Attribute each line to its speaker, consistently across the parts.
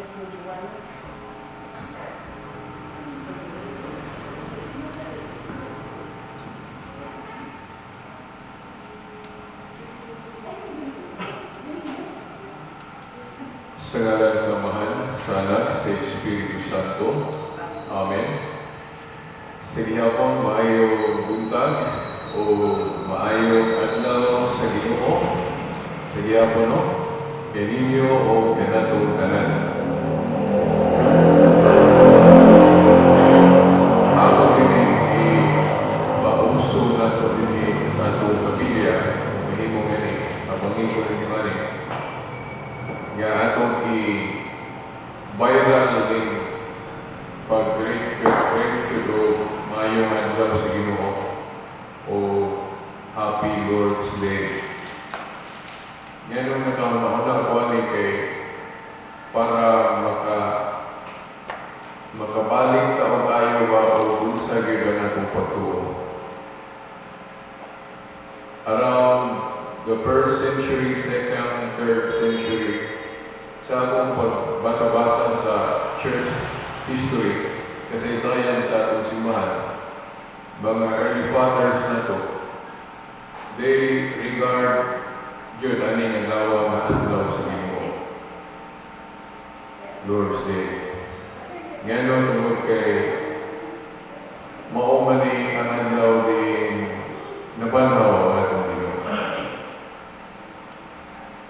Speaker 1: 21.
Speaker 2: Sa ngalan sa Amahan, sa Anak, sa Espiritu Santo. Amen. Sa gihapon, maayong buntag o maayong adlaw sa Ginoo. Sa gihapon, no? Kaninyo o kanatong tanan. Ako kini pauso nato dinhi sa atong kapilya, mahimo gani, abangin ko rin ni nga atong i-viral din pag-greet greet o maayong adlaw sa Ginoo o Happy Lord's Day. Nganong nakahuna-huna ko ani kay para makabalik ta og ayo ba o unsa gyud ang atong pagtuo. Around the first century, second, third century, sa akong pagbasa-basa sa church history, kasaysayan sa atong simbahan, mga early fathers nato, they regard yun ani nga adlaw nga adlaw sa Ginoo. Lord's Day. Ngano? Tungod kay mao man ni ang adlaw din nabanhaw ang atong Ginoo.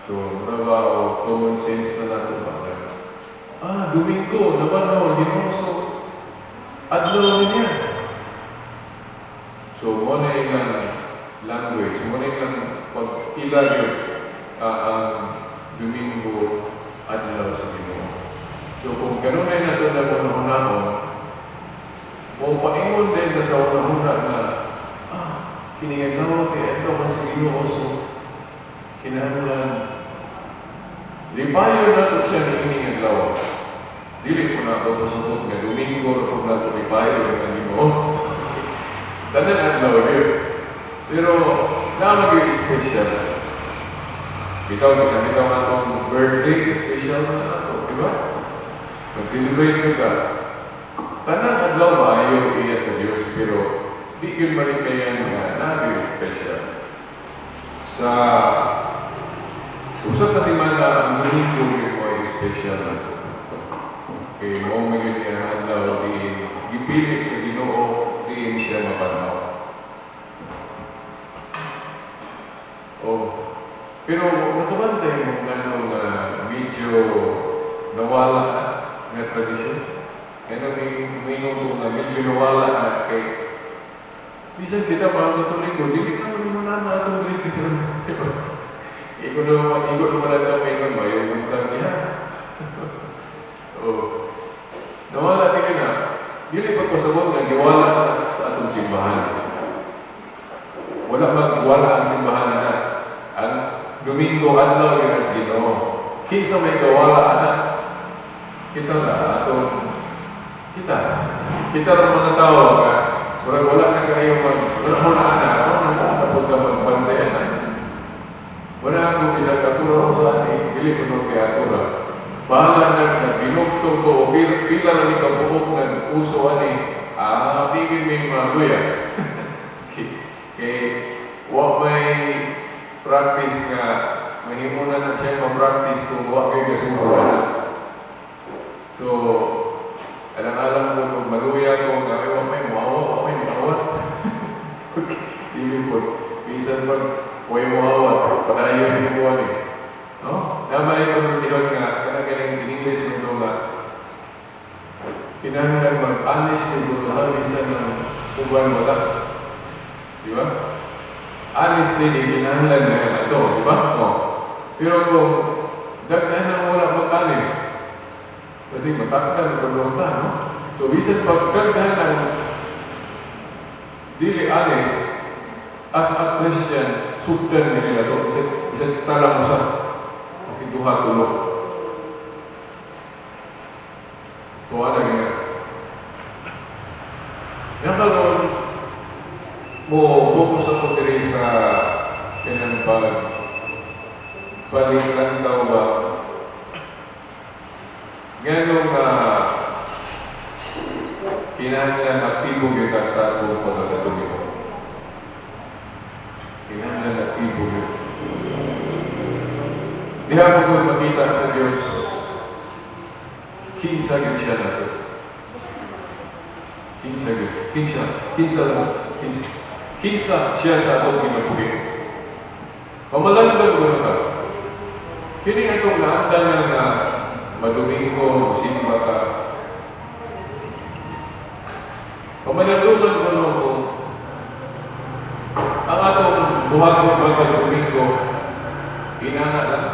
Speaker 2: So, mura ba o common sense na nato ba? Domingo, nabanhaw ang Ginoo. So, adlaw ni niya. So, mo na ilang language, mo na ilang pag-ila yun, ang Domingo adlaw sa Ginoo. So, kung kanunay nato na panahon, mo paingon din na sa unahuna nga, kini adlaw kay adlaw man sa Ginoo, so kinahanglan lipayon nato siya niining adlaw. Dili ko na ako pasabot nga Domingo ra pud nato lipayon ang Ginoo. Tanan adlaw yun. Pero naa gyud special. Bitaw kita bitaw nga atong birthday, special na nato, di ba? Mag-celebrate ka. Tanan adlaw maayo iya sa Dios, pero di gyud malikayan nga naa gyud special. Sa usa ka semana, ang Domingo gyud mo ay special na to. Kay mao man gyud ang adlaw diin gipili sa Ginoo diin siya mabanhaw. Oh, pero nakabantay mo ngano nga medyo nawala na nga tradisyon? Ngano may minuto nga medyo nawala na kay bisan kita mga Katoliko, dili na mo na na atong greeting. Diba? Igo naman ang kamay nun, maayong buntag niya. Oh. Nawala din na. Dili pa pasabot nga giwala na sa atong simbahan. Wala magwala ang simbahan na. Ang Domingo adlaw yun sa Ginoo. Kinsa may gawala ana? Kita na atong kita. Kita ra mga tao nga murag wala na kayo mag wala mo na ana, ako na tapos ka magbansay ana. Wala ako bisan katura ko sa ani, dili ko nung kay atura. Bahala na nagbinugtong ko o pila, pila na ni kabuok nag uso ani, tigil may mga kuya. Kay wa may practice nga mahimo na na siya ma-practice kung wa kay kasuko ana. So, alang-alang ko kung maluya ko nga ay wa may muawa, wa may muawat. Dili po. Bisan pag way muawat, padayon ni mo ani. No? Na may pagtihon nga kanang ganing in English mo to nga kinahanglan mag-honest kung gusto bisan ng uban wala. Di ba? Honest din, kinahanglan na ito, di ba? Oh. Pero kung daghan ang wala mag-honest, kasi matakdan ang ta, no? So, bisan pag daghan ang dili honest, as a Christian, sugdan nila to. Bisan, bisan talang usa. Okay, duha, tulo. So, ano yun? Yang karon mo focus ako diri sa kanang pag balik lantaw ba. Nganong kinahanglan aktibo gyud ta sa atong pagkakatoliko. Kinahanglan aktibo gyud. Diha mo gud makita sa Dios kinsa gyud siya nato. Kinsa gyud. Kinsa, kinsa lang. Kinsa, kinsa siya sa atong kinabuhi. Pamalandong kuno ta. Kini atong naandan nga madomingo, simba ka. Pamalandungan kuno kung ang atong buhaton ba Domingo, inana lang.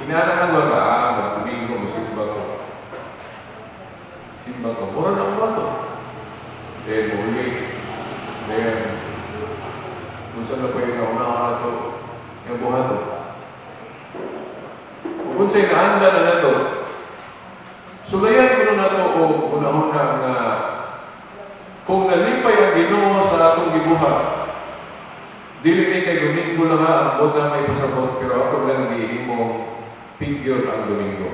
Speaker 2: Inana lang ba magdomingo, musimba ko. Simba ko. Mura na ang bato. Then, muli. Then, kung saan na pa yung nauna nato, yung buhaton. Kung sa'y naanda na nato, sulayan ko na nato o una-una nga kung nalipay ang Ginoo sa atong gibuhat, dili ni kay Domingo lang ha, ang buot na may pasabot, pero ako lang gihimong figure ang Domingo.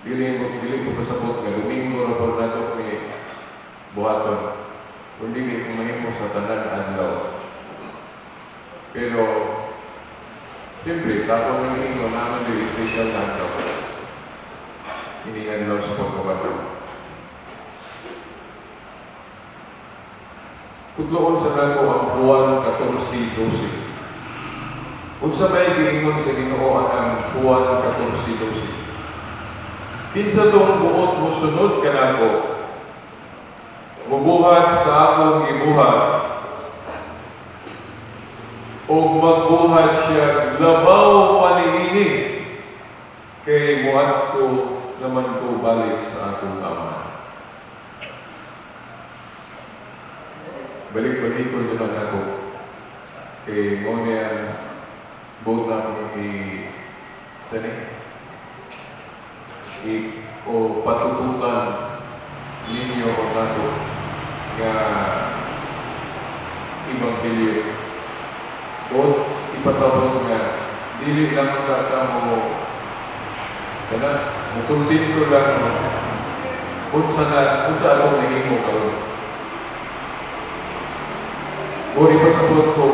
Speaker 2: Dili ko pasabot nga Domingo ra pod nato ni buhaton. Kundi dili ko mahimo sa tanan adlaw. Pero siyempre, sa akong Domingo naman dili special na adlaw. Ini adlaw sa pagkabato. Tudloon sa nako ang Juan 14:12. Unsa may giingon sa Ginoo ang Juan 14:12? Kinsa tong buot mosunod kanako, mubuhat sa akong gibuhat, ug magbuhat siya labaw pa niini, kay muadto naman ko balik sa akong Ama. Balik-balikon na lang ako. Kay mo niya buot na akong i o patutukan ninyo o nato nga ebanghelyo. O ipasabot nga dili lang ka mo kana mukontento lang unsa na unsa atong nahimo karon. O ipasabot ko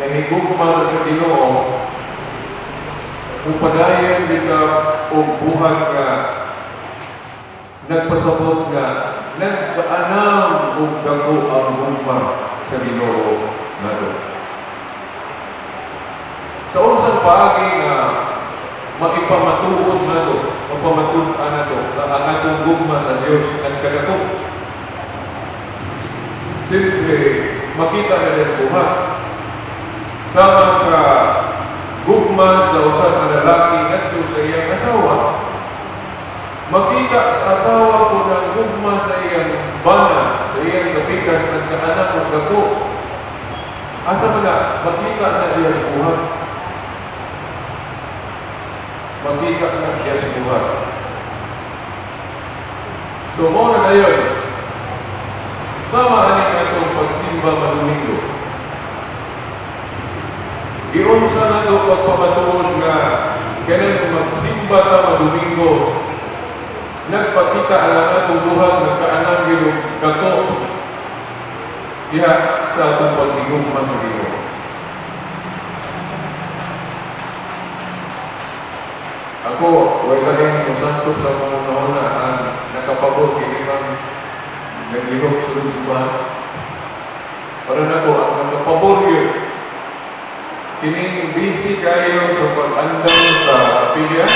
Speaker 2: nahigugma sa Ginoo, upadayon di ka og buhat nga nagpasabot nga nagkaanam og dako ang gugma sa Ginoo nato. Sa unsang paagi nga maipamatuod nato, mapamatud-an nato nga ang atong gugma sa Dios nagkadako? Siyempre, makita na sa buhat. Sama sa gugma sa usa ka lalaki ngadto sa iyang asawa, makita sa asawa ko ng gugma sa iyang bana, sa iyang kapikas, nagkaanak og dako. Asa man na, makita na diya sa buhat. Makita na diya sa buhat. So, mao na dayon. Sama ani atong pagsimba madomingo. Giunsa nato pagpamatuod nga kanang magsimba ta madomingo, nagpakita ang atong buhat, nagkaanam gyud og dako diha sa atong paghigugma sa Ginoo. Ako, way laing mosangkop sa mga una ang nakapabot kini man naglihok sulod simbahan. Para nako ang nakapabor gyud kining busy kayo sa pag-andam sa kapilya.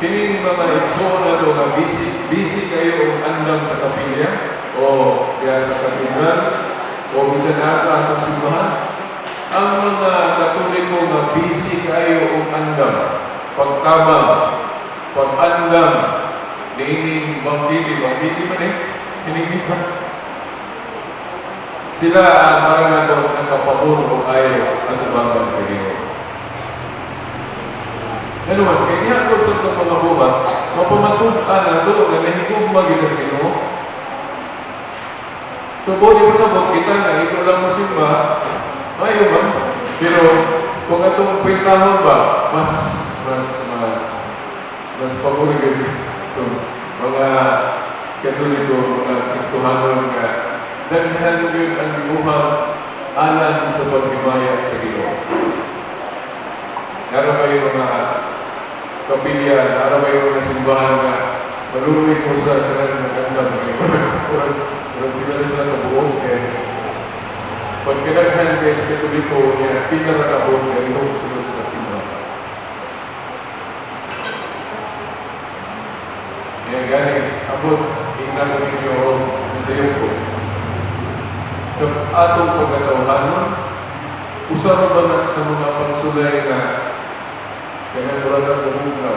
Speaker 2: Kining mga igsoon na to nga busy kayo og andam sa kapilya o diha sa katedral o bisan asa atong simbahan. Ang mga Katoliko nga busy kayo og andam, pagtabang, pag-andam, niining bangkiti, bangkiti man kining misa. Sila ang mga nato nakapabor o ayaw atubangan sa Ginoo. Ngano man, kay niya sa itong mga buhat, mapamatud-an nato nga nahigugma gyud sa Ginoo. So, buot ipasabot kita nga ito lang mo simba, maayo man. Pero kung atong kwentahon ba, mas mas mas mas pabor gyud itong mga Katoliko, mga Kristohanon nga daghan gyud ang gibuhat alang sa paghimaya sa Ginoo. Nara ba yung mga kapilya, nara ba yung mga simbahan nga maluoy ko sa tanan ng andam murag murag pila na sila kabuok eh. Pag kinaghan kay sa Katoliko niya, pila na kabuok kay itong sunod sa simbahan. Kaya gani, abot, ingnan mo ninyo o nasayo ko. Sa atong pagkatawhanon, usa ra ba na sa mga pagsulay nga kanang murag ang bumugnaw?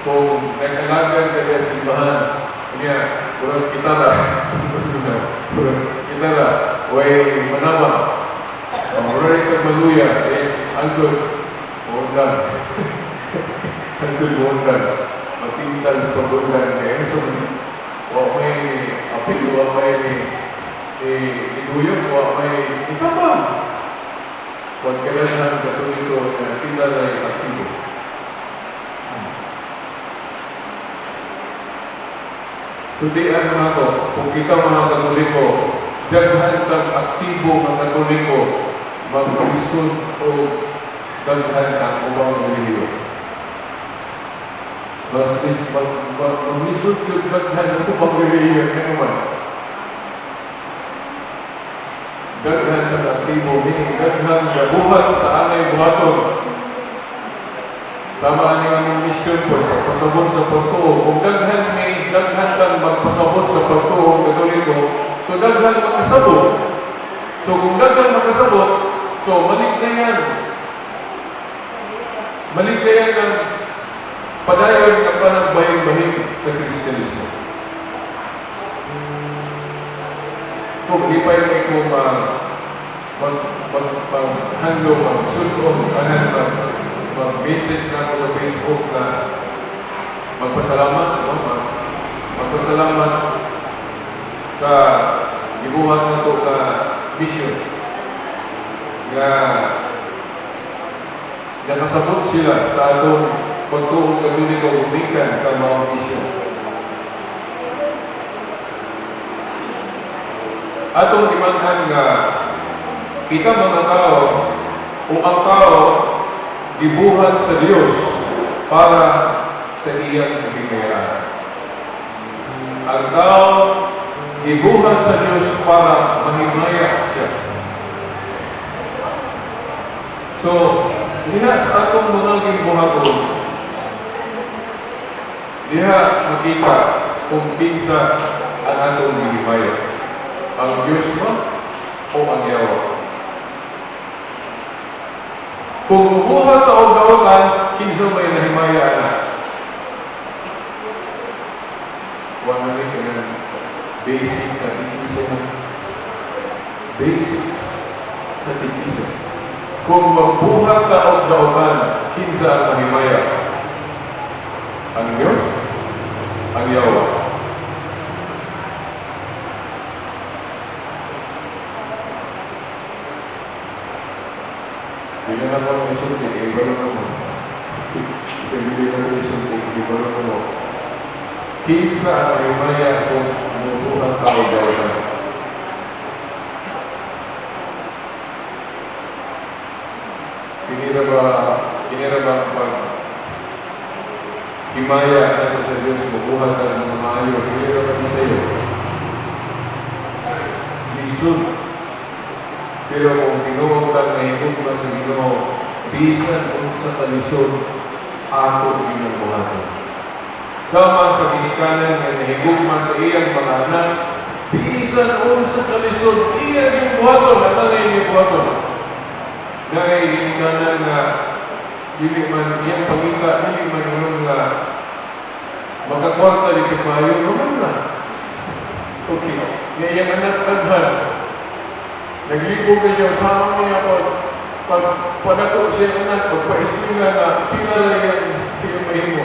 Speaker 2: Kung nag-alagad ka sa simbahan, niya, murag gitara, murag gitara, way manawa, murag kag maluya, eh, angkod, muundan. Angkod muundan. Matintal sa pag-undan. Kaya so, wa may apil, wa may iduyog, wa may itabang. Huwag kailangan Katoliko na pila na aktibo. Sundian mo na to, kung kita mga Katoliko, daghan kang aktibo nga Katoliko, maglisod o daghan ang ubang relihiyon. Mas maglisod yung daghan ang ubang relihiyon, ano man. Daghan kang aktibo, meaning daghan nabuhat sa anay buhaton. Tama ani aming mission po, pagpasabot sa pagtuo. Kung daghan ni daghan kang magpasabot sa pagtuo Katoliko, so daghan makasabot. So kung daghan makasabot, so maligtayan. Maligtayan ng padayon nga panagbahin-bahin sa Kristyanismo. Kung di pa yun ko mag-handlo, mag-sunog, kanan mag-message na ako sa Facebook na magpasalamat, no? Magpasalamat sa gibuhat na to na mission nga nakasabot sila sa atong pagtuong Katoliko gumikan sa mga mission. Atong gimanhan nga kita mga tao o ang tao gibuhat sa Dios para sa iyang kahimayaan. Ang tao gibuhat sa Dios para mahimaya siya. So, diha sa atong mga gibuhaton, diha makita kung kinsa ang atong gihimaya. Ang Dios ba o ang yawa? Kung mubuhat ta og daotan, kinsa may nahimaya ana? Wala ni kanang basic catechism. Basic catechism. Kung magbuhat ka og daotan, kinsa ang mahimaya? Ang Dios? Ang yawa? Di na lang ako isulti, eh, balo na mo. Isang na ko isulti, eh, balo na mo. Kinsa ang mahimaya kung mubuhat ka og daotan? Kinira ba ang pag himaya nato sa Diyos, mabuhat ka ng mga maayo, kinira ba ni sa'yo? Lisod. Pero kung tinuod kang nahigugma sa Ginoo, bisan unsa ka lisod, ako ginagbuhaton. Sama sa ginikanan nga nahigugma sa iyang mga anak, bisan unsa ka lisod, iya ginbuhaton, at ang iyang buhaton. Dahil ginikanan nga dili man iyang pangita, dili man ingon nga makakwarta di siya maayo, naman na. Okay, nga iyang anak daghan. Naglibog ka siya, sama niya ako. Pag padako siya anak, pagpa-eskwela na, pila na yung mahimo.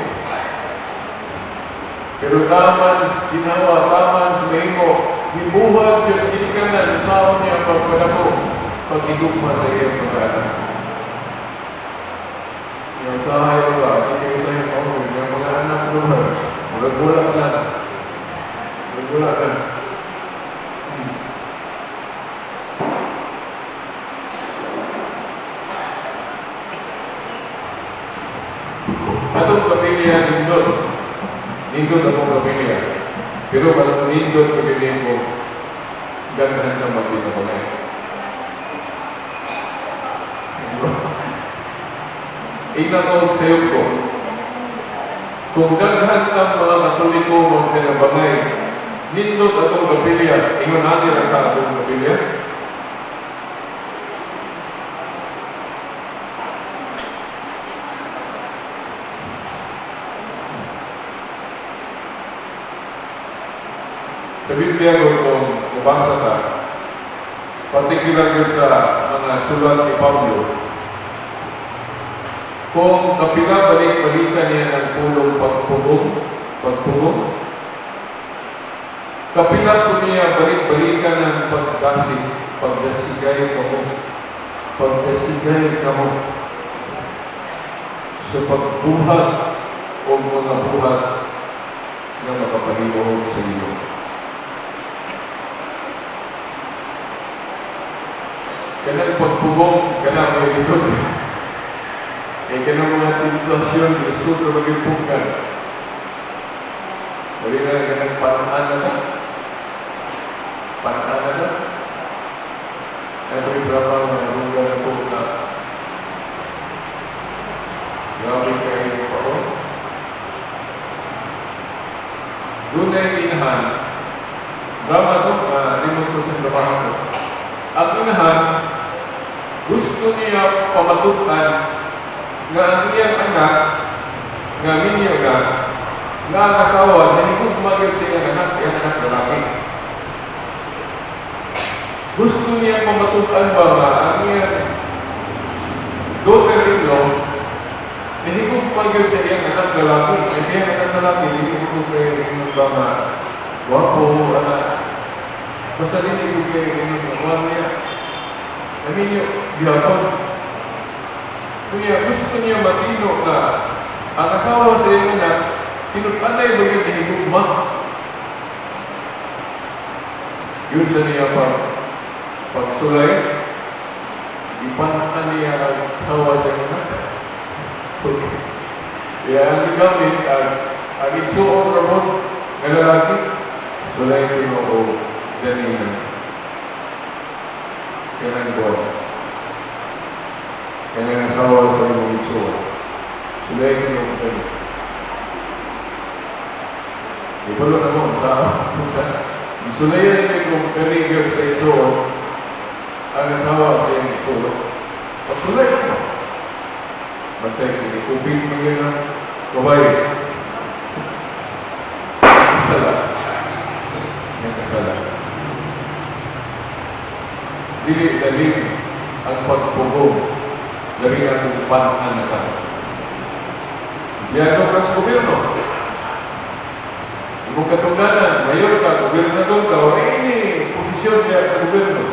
Speaker 2: Pero taman ginawa, taman sa mahimo, gibuhat Diyos ginikanan, usaon niya pagpadako, pag-igugma sa iyang mga anak. Yung usahay ba, hindi kayo usahay mo, yung mga anak naman, murag-wala na. Murag-wala na. Atong pamilya nindot. Nindot akong pamilya. Pero mas nindot ko din ko, gagawin na magpinabanay. Ina ko sa iyo ko, kung daghan ang mga Katoliko magpinabangay, nindot atong kapilya, ingon natin ang atong kapilya. Sa Biblia kung mabasa ka, particular yun sa mga sulat ni Pablo, kung kapila balik-balikan niya ng pulong pagpugong, kapila po niya balik-balikan ng pagdasig, pagdasigay kamo, pagdasigay kamo sa pagbuhat o mga buhat na makapaniwahog sa inyo. Kanang pagpugong, kanang may lisod. Eh, kanang mga temptasyon, lisod na magipugkan. Dali na kanang pananan. Pananan na? Every drama na nagungga na po na grabe kayo pa o. Doon na yung inahan. Drama to, limot ko sa drama ko. Ang inahan, gusto niya pamatukan nga ang iyang anak, nga minyo na, nga ang asawa, nahigugma gyud sa iyang anak lalaki. Gusto niya pamatukan ba nga ang iyang daughter-in-law, nahigugma gyud sa iyang anak lalaki. Kasi iyang anak lalaki, hindi ko kayo ingon ba nga, wapo, anak. Basta dili ko kayo ingon nga, wala niya. Naminyo, gihapon. Kunya, gusto niya matino na ang asawa sa iyang anak, tinud-anay ba yun nahigugma? Yun sa niya pagsulay, ipantan niya ang asawa sa iyang anak. Okay. Kaya ang gigamit, ang igsuon ramon nga lalaki, sulay kuno o ganina. Kanang buwan. Kanang asawa sa imong igsuon. Sulay kuno o ganina. Ibalo na mo sa isulayan niya kung kanigyan sa igsuon, ang asawa sa iyong igsuon. Pagsulay mo. Bantay, kinitubig mo yun ang babae. Kasala. Yung kasala. Dili lalim ang pagpugong. Labi na kung panan na ka. Empleyado ka sa gobyerno. Imong katungdanan, mayor ka, gobernador ka, o ini posisyon niya sa gobyerno.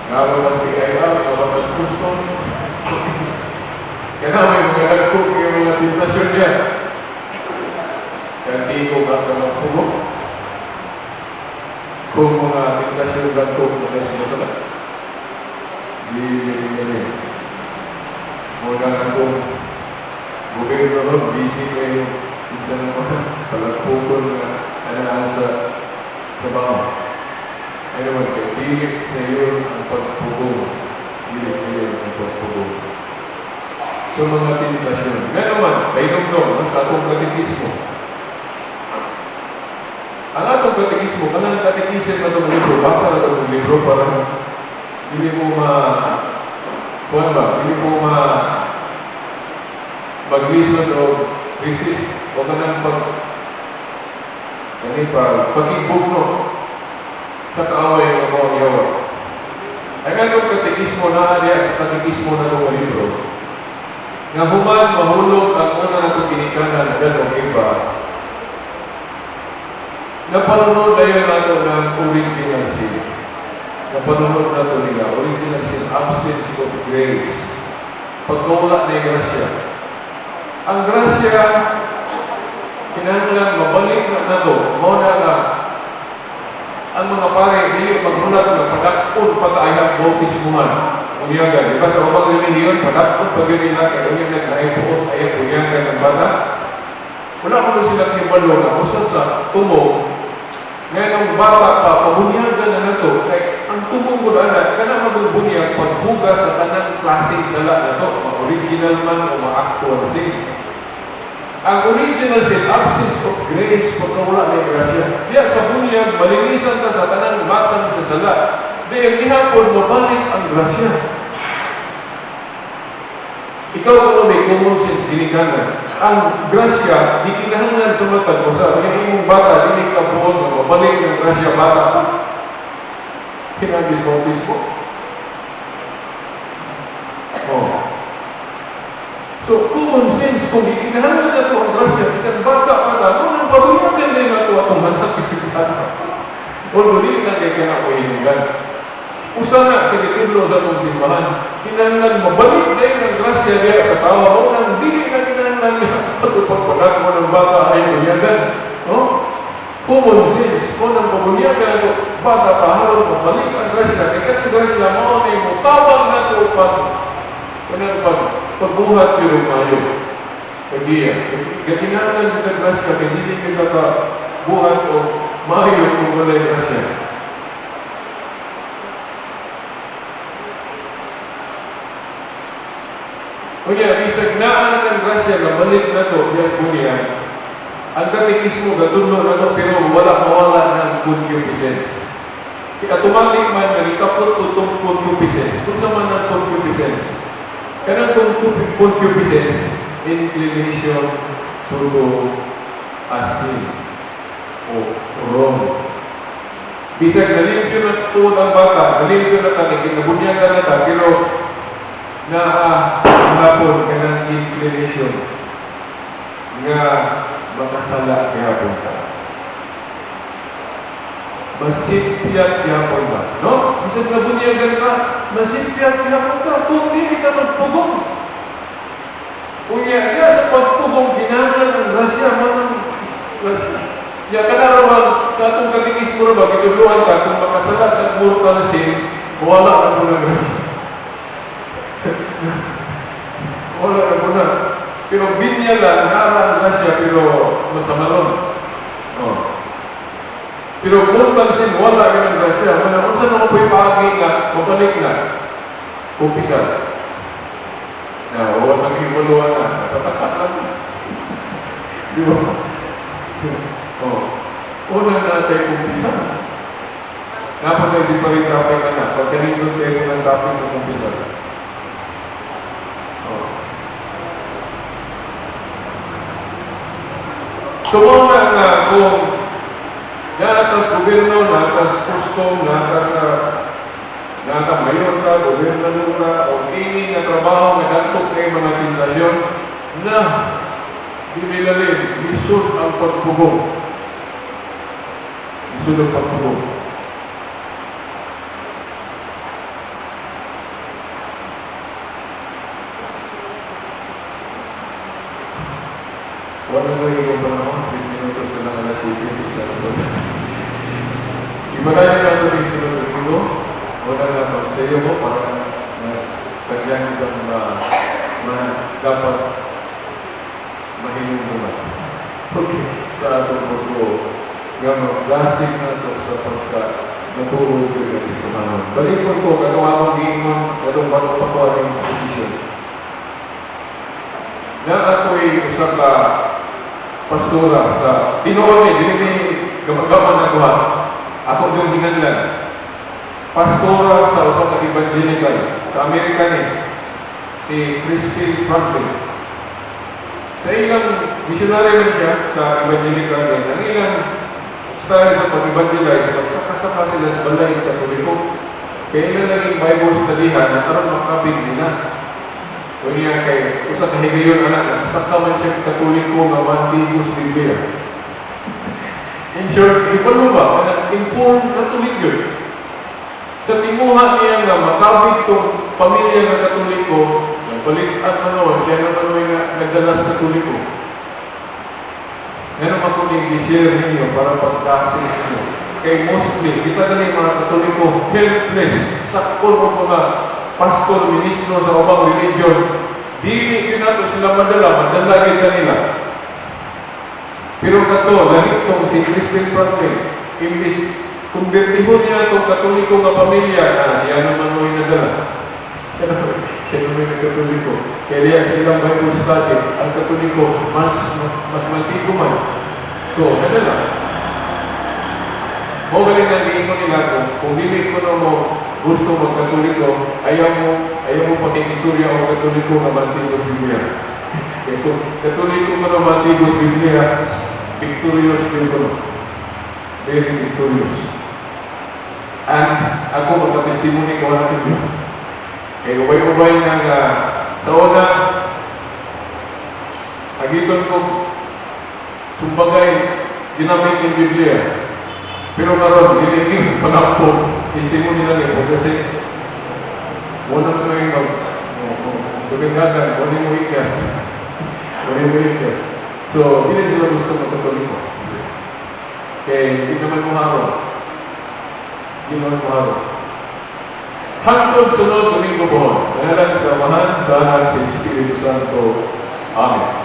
Speaker 2: Nga ba sa PIR, nga ba sa custom? Kaya may mga nagkuk yung mga temptasyon niya. Kaya di ko ka magpugong. Kung mga temptasyon gantong mga sumusunod. Di di. Muna na kung gobyerno ron, busy kayo. Minsan naman, palagpukol na anaan sa trabaho. Ano man, kaya dili sa iyo ang pagpugong. Dili sa iyo ang pagpugong. Sa mga temptasyon. Nga naman, kainumdum sa atong katekismo. Ang atong katekismo, kanang katekisin na itong libro, basa na itong libro para dili mo ma... Kuan ba? Dili mo ma... maglisod o resist o kanang pag... Kani pa, pagkibugno sa kaaway ng mga yawa. Ang atong katekismo naa diya sa katekismo na itong libro, nga human mahulog ang una natong ginikanan, Adan ug Eva, napanunod dayon nato ng original sin. Napanunod nato nila, original sin, absence of grace. Pagkawala na yung grasya. Ang grasya, kinahanglan mabalik na nato, mao na nga ang mga pare dili maghulat nga padak-on pa ta ayang bautismuhan. Bunyagan, di ba sa ubang relihiyon, padak-on pa gyud nila kay unya nagnahipuot ayang bunyagan ng bata. Wala ko sila kibalo nga usa sa tumong ngayon bata pa pabunyagan na nato kay ang tumong gud ana kana magbunyag pagbuga sa tanang klaseng sala nato, ma-original man o ma-actual sin. Ang original sin, absence of grace, pagkawala ng grasya. Diya sa bunyag, malinisan ka sa tanang matang sa sala. Di ang gihapon, mabalik ang grasya. Ikaw kung may common sense ginikanan, ang grasya, di kinahanglan sa matag mo sa imong bata, dili ka buot nga mabalik ang grasya bata pa. Hinagis bautismo. Oh. So, common sense, kung gikinahanglan na ito ang grasya, isang bata pa na, mo nang pabunyagan na ito atong anak bisag bata. O dili na kay kana ko hinungdan. Usa na sa gitudlo sa atong simbahan, kinahanglan mabalik dayon ang grasya diya sa tawo, mo nang dili na kinahanglan niya ato pagpadak mo ng bata ay bunyagan. No? Common sense, mo nang pabunyagan ato bata pa haron mabalik ang grasya, kay kanang grasya mao ni motabang nato pag kanang pag pagbuhat pero maayo. Pagiya. Kinahanglan kita grasya kay dili kita ka buhat o maayo kung walay grasya. Unya, bisag naa na ng grasya nga balik na to, diya sa bunyag, ang katekismo gatudlo na to, pero wala mawala ng concupiscence. Kaya automatic man nga gikapot itong concupiscence. Kung sa man ang concupiscence? Kanang concupiscence, inclination to do a sin o wrong. Bisag nalimpyo na tuod ang bata, nalimpyo na ta, nabunyagan na ta, pero naa hapon kanang inclination nga makasala gihapon ka. Masipyat gihapon ka. No? Bisag nabunyagan ka, masipyat gihapon ka kung dili ka magpugong. Unya, diya sa pagpugong, kinahanglan ang grasya, manang grasya. Ya, kanarawan, sa atong katekismo ba, gitudloan ka, kung makasala ng mortal sin, wala na mo ng grasya. Wala na mo na. Pero binya lang, nara ang grasya, pero masamalon. Oh. Pero mortal sin, wala ka ng grasya. Wala, unsa na mo po'y paagi nga, mabalik na. Kumpisal. Na, wala nang hiwaluan na. Napatakat lang. Di ba? Oh. Una natin kumpisal. Napag na isip pa rin topic na na. Pagkalindot kayo ng topic sa kumpisal. Oh. So, muna nga kung naatas gobyerno, naatas custom, naatas nata mayor ka, gobernador ka, o ini nga trabaho nga dantok kay mga tentasyon na dinilalim, lisod ang pagpugong. Lisod ang pagpugong. Wala na yung panahon, 3 minutos na lang alas 7, isa na to. Ibalayan natin yung sunod na linggo. Wala na pagsayo mo para mas kanyang kang dapat mahinumduman. Okay, sa atong pagbuo nga mag-blessing na to sa pagka naturoy ko yung sa. Balikon ko, katong akong giingon, katong bago pa ko ang decision. Na ako'y usa ka pastora sa tinuod ni, dili ni gamagaman na kuha. Ako yung hinganlan. Pastora sa usa ka evangelical sa Amerika ni si Christine Franklin. Sa ilang missionary man siya sa evangelical din. Ang ilang style sa pag-evangelize, magsaka-saka sila sa balay sa Katoliko. Kaya naging Bible studyhan na aron makabig nila. Unya kay usa ka higayon, anak, saka man siya Katoliko nga mantigos Biblia. In short, ibalo ba kanang informed Catholic yun. Sa tinguha niya nga makabig tong pamilya nga Katoliko, nagbalit-an man noon, siya naman noon nga nagdala sa Katoliko. Ngano man ko i-share ninyo para pagkasi ninyo. Kay mostly, kita dali mga Katoliko, helpless, sakol o mga pastor, ministro sa ubang religion, dili yun nato sila madala, madala gyud kanila. Pero kato, langit tong si Christine Franklin, imbis kumbirtihon niya itong Katoliko nga pamilya, na siya naman mo'y nadala. Siya naman yung Katoliko. Kaya diya sa ilang Bible study, ang Katoliko, mas mantigo man. So, nadala. Mo galing ang giingon nila kung dili ko na mo gusto magkatoliko, ayaw mo pakikistorya o Katoliko nga mantigos Biblia. Kaya kung Katoliko ko na mantigos Biblia, victorious din ko no. Very victorious. And ako magka-testimony ko natin yun. Kaya ubay-ubay na nga sa una, agiton ko sumbagay ginamit yung Biblia. Pero karon dili ni pangampo, testimony lang ito kasi wala ko yung mag dugangagan, wala mo ikas. Wala mo ikas. So, dili sila gusto magkatoliko. Kaya hindi naman mo haron. Hindi naman mo haron. Hangtod sunod Domingo buhon. Sa ngalan sa Amahan, sa Anak, sa Espiritu Santo. Amen.